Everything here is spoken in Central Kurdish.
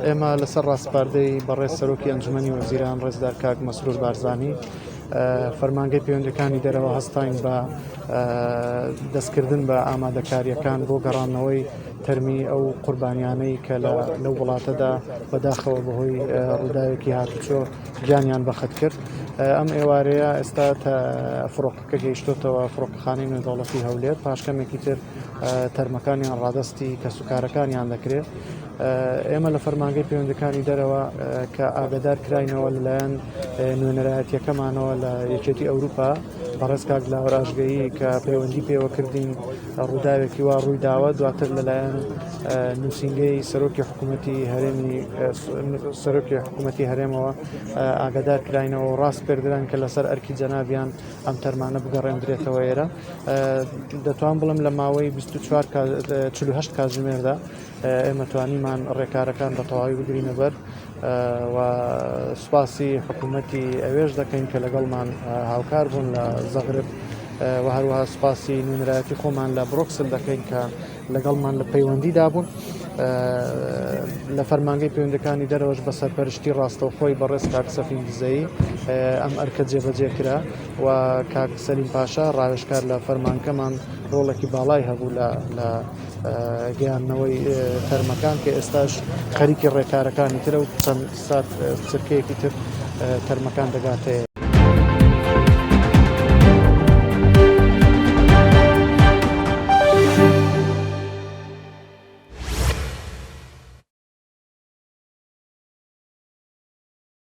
ئێمە لەسەر ڕاسپاردەی بەڕێز سەرۆکی ئەنجومەنی وەزیران ڕێزدار کاک مەسرور بارزانی فەرمانگەی پەیوەندەکانی دەرەوە هەستاین بە دەستکردن بە ئامادەکاریەکان بۆ گەڕانەوەی تەرمی ئەو قوربانیانەی کە لەو وڵاتەدا بەداخەوە بەهۆی ڕووداوێکی هاتوچۆ گیانیان بەخت کرد. ئەم ئێوارەیە ئێستا فڕۆکەکە گەیشتۆتەوە فڕۆکەخانەی نێودەوڵەتی هەولێر، پاش کەمێکی تر تەرمەکانیان ڕادەستی کەسوکارەکانیان دەکرێت. ئێمە لە فەرمانگەی پەیوەندەکانی دەرەوە کە ئاگادار کراینەوە لەلایەن نوێنەرایەتیەکەمانەوە لە یەکێتی ئەوروپا بەڕێز کاک لاوەر ئاژگەیی کە پەیوەندی پێوە کردین ڕووداوێکی وا ڕووی داوە دواتر لەلایەن نووسینگەی سەرۆکی حکوومەتی هەرێمی سەرۆکی حکوومەتی هەرێمەوە ئاگادار کراینەوە و ڕاست پێردران کە لەسەر ئەرکی جەنابیان ئەم تەرمانە بگەڕێندرێتەوە ئێرە دەتوان بڵم لە ماوەی 24 48 کاتژمێردا ئێمە توانیمان ڕێکارەکان بە تەواوی بگرینە بەر و سوپاسی حکوومەتی ئەوێش دەکەین کە لەگەڵمان هاوکار بوون لە زەغرب و هەروەها سوپاسی نوێنەرایەتی خۆمان لە برۆکسل دەکەین کە لەگەڵمان لە پەیوەندیدا بوون لە فەرمانگەی پەیوەندەکانی دەرەوەش بە سەرپەرشتی ڕاستەوخۆی بەڕێز کاک سەفین دزەیی ئەم ئەرکە جێبەجێ کرا و کاک سەلیم پاشا ڕاوێژکار لە فەرمانکەمان ڕۆڵێکی باڵای هەبوو لە گەیاندنەوەی تەرمەکان کە ئێستاش خەریکی ڕێکارەکانی ترە و چەند سات چرکەیەکی تر تەرمەکان دەگاتەیە.